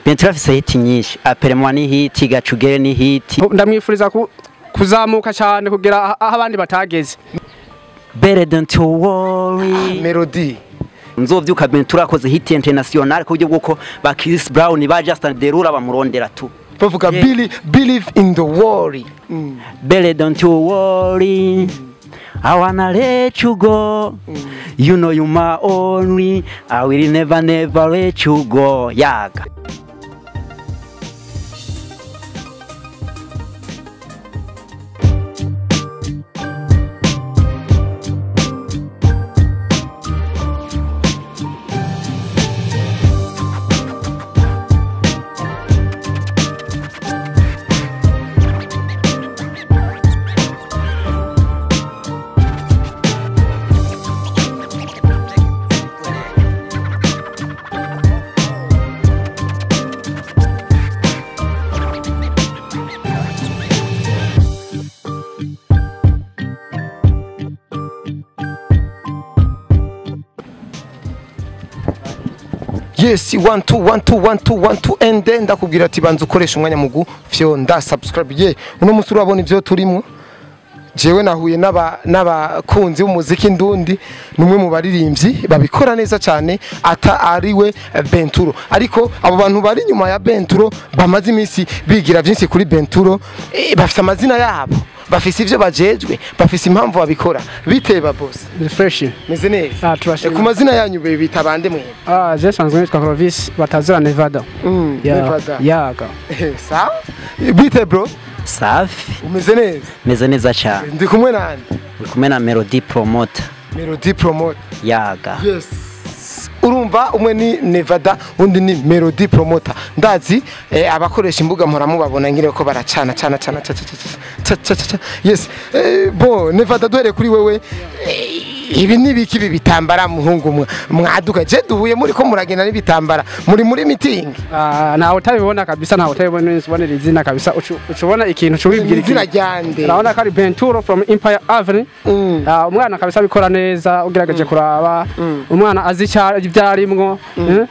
Benturo afise hit nyinshi. Appelle-moi ni hit, Gacugere ni hit. Ndamwifuriza kuzamuka cyane kugera aho abandi batageze. Better than to worry. Melody. Nzovyuka Benturo akoze hit international ku buryo bwuko ba Chris Brown ba Justin Derulo bamurondera tu. Bavuga yeah. Believe in the worry. Better don't you worry. I wanna let you go. You know you my only. I will never never let you go. Yaga. Yes, 1 2 1 2 1 2 1 2 and then ndakubwira ati banza ukoresha umwanya mugu fyonda subscribe. Ye uno musi urabona ivyo turimo. Jewe nahuye n'abakunzi b'umuziki ndundi, numwe mu baririmbyi babikora neza cyane ata ariwe Benturo. Ariko abo bantu bari nyuma ya Benturo bamaze iminsi bigira byinshi kuri Benturo, bafite amazina yabo, bafise ivyo bajejwe, bafise impamvu babikora. Biteba boss. Fresh. Meze neza. Ku mazina yanyu bita bande mwe? Je sanzwe nitwa Clovis batazira Nevada. Nevada. Yaga. Sawa? Bite bro. Safi. Umeze neza? Meze neza cyane. Ndi kumwe nande? Ndi kumwe na Melody Promoter. Melody Promoter. Yaga. Yes. Urumva umwe ni Nevada undi ni Melody Promoter. Ndazi abakoresha imbuga mpora mubabona ngire ko baracana cana cana ca ca ca. Yes. Bo Nevada duhere kuri wewe. Ibi nibiki bitambara muhungu mwaduka je duhuye muri ko muragenda n'ibitambara muri meeting. Ntawe utabibona kabisa, ntawe utabibona ubonera izina kabisa, ucubona ikintu cubibwira izina ryande. Urabona ko ari Benturo from Empire Avenue. Umwana kabisa abikora neza ugerageje kuraba. Umwana azi ibyarimwo,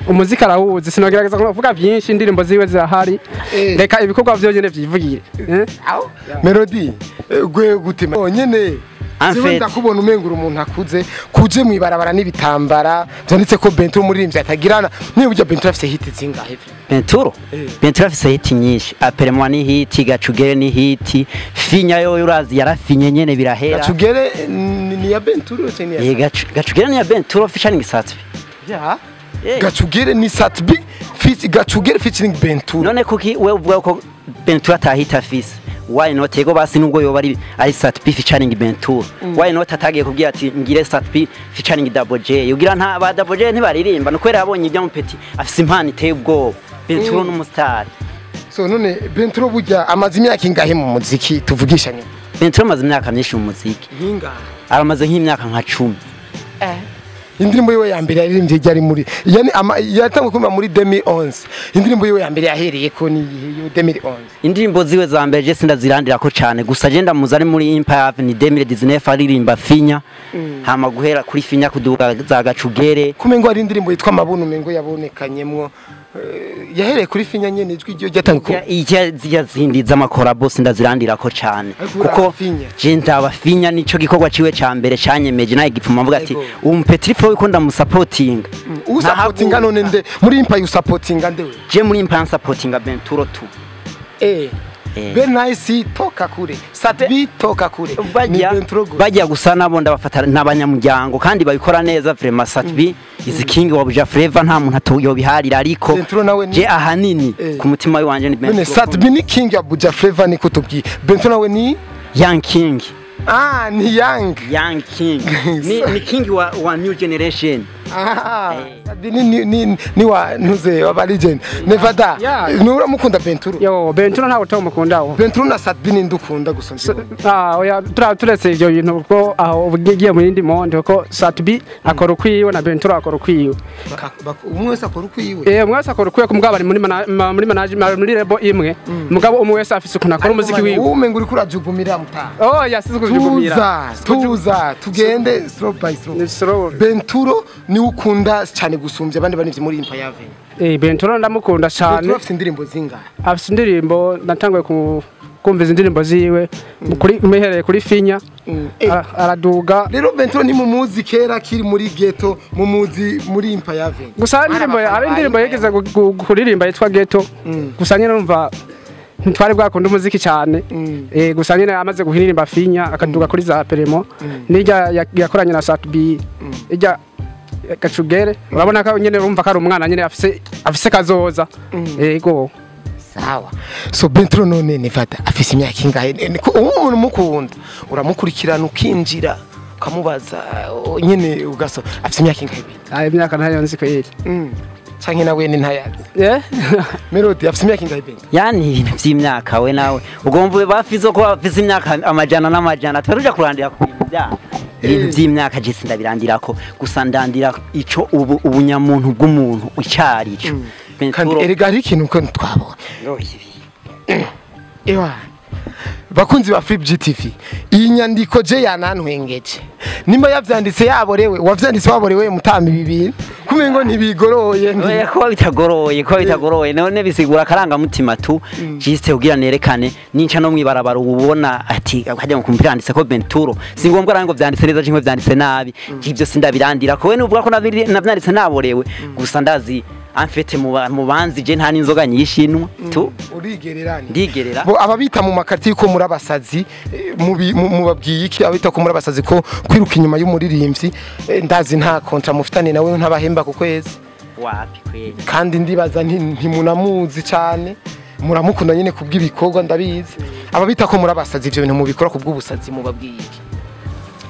umuziki arawuzi, sinogerageza kuvuga byinshi, indirimbo ziwe zirahari. Reka ibikorwa byonyene vyivugire. Melody gwe gutima nyene. En ndakubona umengura umuntu akuze kuje mwibarabara n'ibitambara byanditse ko Benturo muririmbyi atagirana. Niba ujya Benturo afise hit zingahe? Benturo? Benturo afise hit nyinshi. Appelle-moi ni hit, Gacugere ni hit, Finya yo urazi yarafinye nyene birahera. Gacugere ni ya Benturo cyane ya? Gacugere ni ya Benturo featuring Satbi. Ya. Gacugere ni Satbi, Gacugere featuring Benturo. None kuki we uvuga ko Benturo atahita afise? Why not ego basi nubwo yoba ari Satbi featuring Benturo. Why not atagiye kubwira ati ngire Satbi featuring Double J. Ugira nta ba Double J ntibaririmba nuko yabonye ibyo mupeti afise impano iteye ubwoba. Benturo n'umustar. So none Benturo burya amaze imyaka ingahe mu muziki tuvugishanye? Benturo amaze imyaka myinshi mu muziki. Ingahe? Aramaze nk'imyaka nka 10. Indirimbo yiwe ya mbere yaririmbye yari muri yani yatangiye kumva muri 2011. Indirimbo yiwe ya mbere yahereye ko ni yo 2011. Indirimbo ziwe za mbere je sindazirandira ko cyane gusa je ndamuza ari muri Empire Avenue 2019 aririmba Finya. Hama guhera kuri Finya kuduga za Gacugere. Kumengo ari indirimbo yitwa Mabuno mengo yabonekanyemwo yahereye kuri Finya nyene ijwi ryo ryatangiye ko zindi z'amakorabo sindazirandira ko cyane kuko je ndaba Finya nico gikorwa ciwe ca mbere canyemeje naye gipfuma mvuga ati umpetri flow ko ndamusapotinga. Usapotinga none nde muri Empire usapotinga nde we? Je muri Empire sapotinga Benturo tu. Benice toka kure, Satbi toka kure. Bajya gusa nabo ndabafata n'abanyamuryango kandi babikora neza vraiment. Satbi is king wa Buja Flavor nta muntu atoyobiharira ariko je ahanini ku mutima wanje ni Benturo. Satbi ni king ya Buja Flavor niko tubwiye. Benturo nawe ni Young King. Ni Young. Young King. Ni king wa new generation. Ni wa ntuze wa legend. Nevada. Nura mukunda Benturo. Yo Benturo ntawe utamukunda. Benturo na Satbi ni ndukunda gusa. Oya turetse ivyo bintu kuko aho ugiye mu yindi monde kuko Satbi akora ukwiwe na Benturo akora ukwiwe. Umwe wese akora ukwiwe. Umwe wese akora ukwiwe kumugabo ari muri management muri lebo imwe. Mugabo umwe wese afise ukuntu akora umuziki wiwe. Umenga uri kurajugumira mutaha. Oya sizi kujugumira. Tuza tugende slow by slow. Benturo ni Niwe ukunda cyane gusumbya abandi banivye muri Empire Avenue? Benturo ndamukunda cyane. Benturo afite indirimbo zingahe? Afite indirimbo, natanguye kumva indirimbo ziwe kuri mehereye kuri Finya. Araduga. Rero Benturo ni mumuzi kera kiri muri ghetto, mumuzi muri Empire Avenue. Gusa indirimbo ari indirimbo yigeze kuririmba yitwa Ghetto. Gusa nyine numva ntitwari bwakunda umuziki cyane. Gusa nyine amaze guhiririmba Finya akaduga kuri za Peremo nijya yakoranye na Sat-B ijya Gacugere, urabona ko nyine urumva ko ari umwana nyine afise kazoza. Yego. Sawa. So Benturo none Nevada afise imyaka ingahe? Umuntu mukunda uramukurikirana ukinjira ukamubaza nyine ugaso afise imyaka ingahe? Ah, imyaka ntayo nzi ko yiri. Canke nawe ni ntayazi. Melody afise imyaka ingahe Benturo? Yani ibintu vy'imyaka we nawe ugomba bafizo ko bafise imyaka amajana n'amajana twaruja kurandira ku bintu byabo. Ibintu vy'imyaka je sindabirandirako, gusa ndandira ico ubu ubunyamuntu bw'umuntu icari ico. Kandi erega hari ikintu ko twabonye. Ewa bakunzi ba Flip GTV, iyi nyandiko je yanantwengeje. Nimba yavyanditse yaborewe, wavyanditse waborewe mutama ibi bintu kumengo ntibigoroye. Oya ko bitagoroye none bisigura karanga mutima tu juste kugira nerekane ninca no mwibarabara ubona ati hajya mu kumpiranditse ko Benturo si ngombwa rango vyanditse neza cyangwa vyanditse nabi, ivyo sindabirandira ko we nuvuga ko navyanditse naborewe. Gusa ndazi amfete mu banzi je nta ninzoga nyishinwa tu urigererani ndigerera. Bo ababita mu makarti ko muri abasazi mubabwiye iki? Abita ko muri abasazi ko kwiruka inyuma y'umuririmbyi, ndazi nta kontra mufitane nawe ntabahemba ku kwezi. Wapi kweli. Kandi ndibaza ntimunamuzi cyane, muramukunda nyine kubw'ibikorwa ndabizi. Ababita ko muri abasazi ivyo bintu mubikora kubw'ubusazi mubabwiye iki?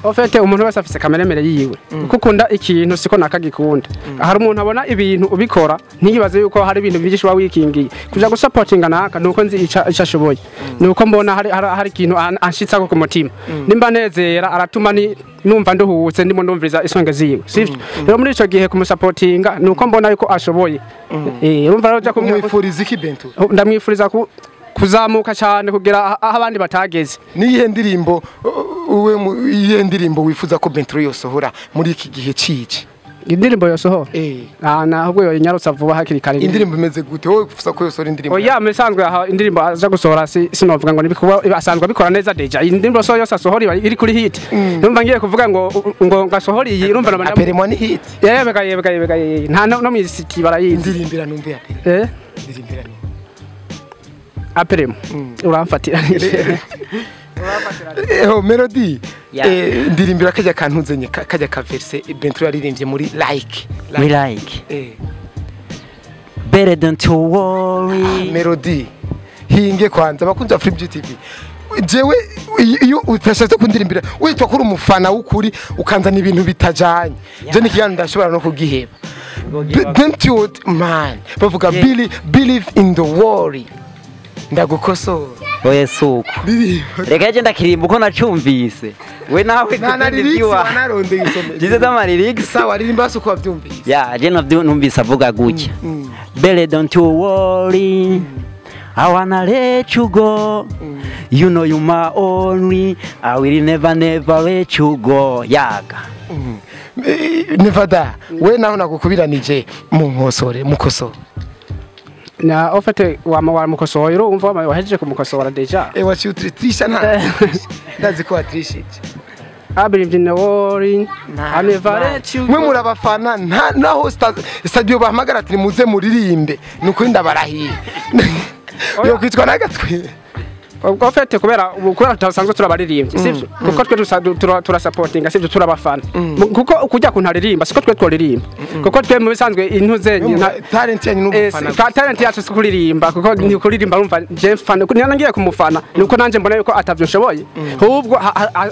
Ofete umuntu wese afise kameremere yiwe. Kukunda ikintu siko nakagikunda. Hari umuntu abona ibintu ubikora ntiyibaze yuko hari ibintu byinshi wikingiye. Kuja gusupportinga naka nuko nzi ica ashoboye. Nuko mbona hari ikintu anshitsako ku mutima. Nimba nezera aratuma ni numva nduhutse ndimo ndumviriza isonga ziwe. Sivyo? Rero muri ico gihe kumusupportinga nuko mbona yuko ashoboye. Urumva rero ja kumwifuriza iki Benturo? Ndamwifuriza kuzamuka cyane kugira aho abandi batageze. Niyihe ndirimbo uwe iyihe ndirimbo wifuza ko Benturo yosohora muri iki gihe cici? Indirimbo yosohora? Ah, nahubwo yoyinyarutsa vuba hakiri kare. Indirimbo imeze gute? Wowe wifuza ko yosohora indirimbo? Oya, misanzwe aha indirimbo aza gusohora sinovuga ngo nibikuba asanzwe abikora neza deja. Indirimbo so yose asohora iri kuri hit. Numva ngiye kuvuga ngo ngasohora iyi urumva na Aperemo ni hit. Yebega yebega yebega. Nta no mw'isiti barayizi. Ndirimbira numve ya Aperemo. Ndirimbira numve. Aperemo uramfatira. Melody ndirimbira kajya kantuzenye kajya ka verse Benturo yaririmbye muri like. Muri like. Better than to worry. Melody hinge kwanza bakunze ba Flip GTV. Jewe iyo utashatse kundirimbira witwa kuri umufana w'ukuri ukanzana ibintu bitajanye. Je nikiyana ndashobora no kugiheba. Don't you man bavuga believe in the worry. Ndagukosora. Oye suko. Reka je ndakirimba uko nacumvise. We nawe narondeye isome. Jize zama lyrics. Sawa ririmba suko wavyumvise. Ya, je numvise avuga gutya. Bele don't you worry. I wanna let you go. You know you my only. I will never never let you go. Yaga. Nevada, we naho nagukubiranije mu nkosore mukosore. Na ofete wa mukosoye urumva wahejeje kumukosora deja. Wachi utrisha nta. Ndazi ko watrishije. I believe in the worry. I never let you. Mwe murabafana nta naho stadio bahamagara ati muze muririmbe nukuri ndabarahiye. Yo kwitwa nagatwe. Ubwo fete kubera tutasanzwe turabaririmbye sivyo kuko twe turasupportinga sivyo turabafana kuko kujya kuntaririmba siko twe tworirimba kuko twe mu bisanzwe intuzenye talent yanyu n'ubufana talent yacu si kuririmba kuko ni kuririmba urumva je fan niyo ngiye kumufana nuko nanje mbona yuko atavyo nshoboye ahubwo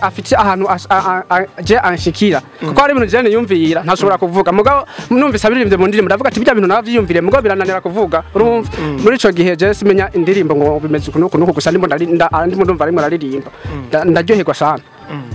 afite ahantu je anshikira kuko hari ibintu je niyumvira ntashobora kuvuga mugabo numvise abiririmbye mu ndirimbo ndavuga ati bijya bintu navyiyumvire mugabo birananira kuvuga urumva muri ico gihe je simenya indirimbo ngo bimeze uku nuku gusa ndimo ndimo ndumva arimo araririmba ndaryoherwa sana.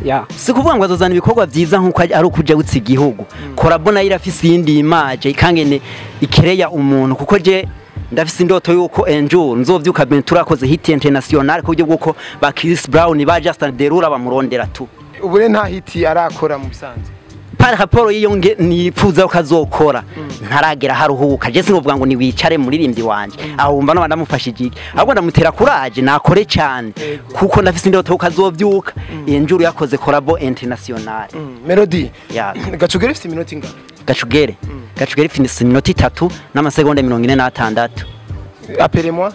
Ya si kuvuga ngo azozana ibikorwa vyiza nkuko ari ukuja gutsa igihugu korabo nayo irafise iyindi image ikangene ikereya umuntu kuko je ndafise indoto yuko enjour nzovyuka Bentura akoze hit international kuburyo bwuko ba Chris Brown ba Justin Derulo bamurondera tu. Ubure nta hit arakora mu bisanzwe. Par rapport y'iyo nipfuza ko azokora, ntaragera haruhuka. Je sinovuga ngo niwicare muririmbyi wanje, aho wumva no ndamufashije iki, ahubwo ndamutera courage nakore cyane, kuko ndafise indoto ko azovyuka injuru yakoze collabo international. Melody. Ya. Gacugere ifite iminota ingana? Gacugere, Gacugere ifise iminota 3 n'amasegonda 46. Appelez-moi.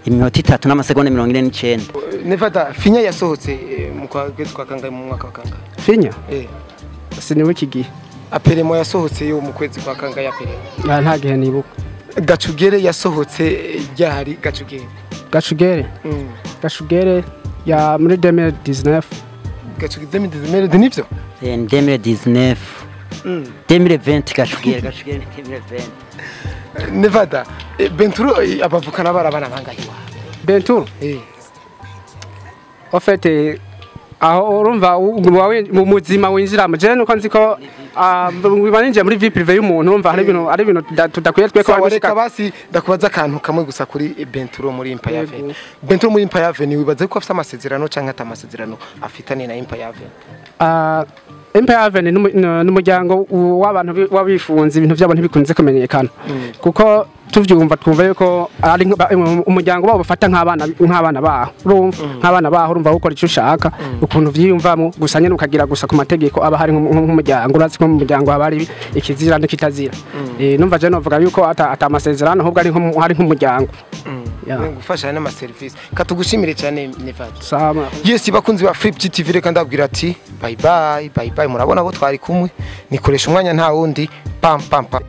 Iminota 3 n'amasegonda 49. Nevada, Finya yasohotse mu kwa kwezi kwa kangahe, mu mwaka wa kangahe? Finya? Eh. Siniwe iki gihe. Appelez-moi yasohotse yo mu kwezi kwa kangahe, Appelez-moi? Ah, nta gihe nibuka. Gacugere yasohotse ryari, Gacugere? Gacugere? Gacugere ya muri 2019. Gacugere 2019, Melody, nivyo? 2019, 2020. Gacugere, Gacugere ni 2020. Nevada, Benturo, abavukana barabana bangahe iwawe? Benturo? Eh. En fait, aho urumva mu muzima winjiramo, je nuko nzi ko wiba ninjiye muri vie privée y'umuntu, urumva hari ibintu, ari ibintu tudakwiye twe ko Sawa, reka basi ndakubaza akantu kamwe gusa kuri Benturo muri Empire Avenue. Benturo muri Empire Avenue, wibaza ko afite amasezerano canke ata amasezerano afitanye na Empire Avenue? Empire Avenue n'umuryango w'abantu w'abifunze, ibintu byabo ntibikunze kumenyekana, kuko tuvyumva twumva yuko ari umuryango wabo bafata nk'abana baho, urumva, nk'abana baho, urumva gukora icyo ushaka ukuntu vyiyumvamo, gusa nyene ukagira gusa ku mategeko aba hari nk'umuryango. Urazi ko mu muryango haba hari ikizira n'ikitazira. Numva je novuga yuko ata amasezerano, ahubwo ari nk'umuryango. Ya. Gufashanya n'amaserivisi. Katugushimire cyane, Nevada. Sama. Yes, bakunzi ba Flip GTV, reka ndabwira ati bye bye, bye bye. Murabona abo twari kumwe, nikoresha umwanya nta wundi, pam pam pam.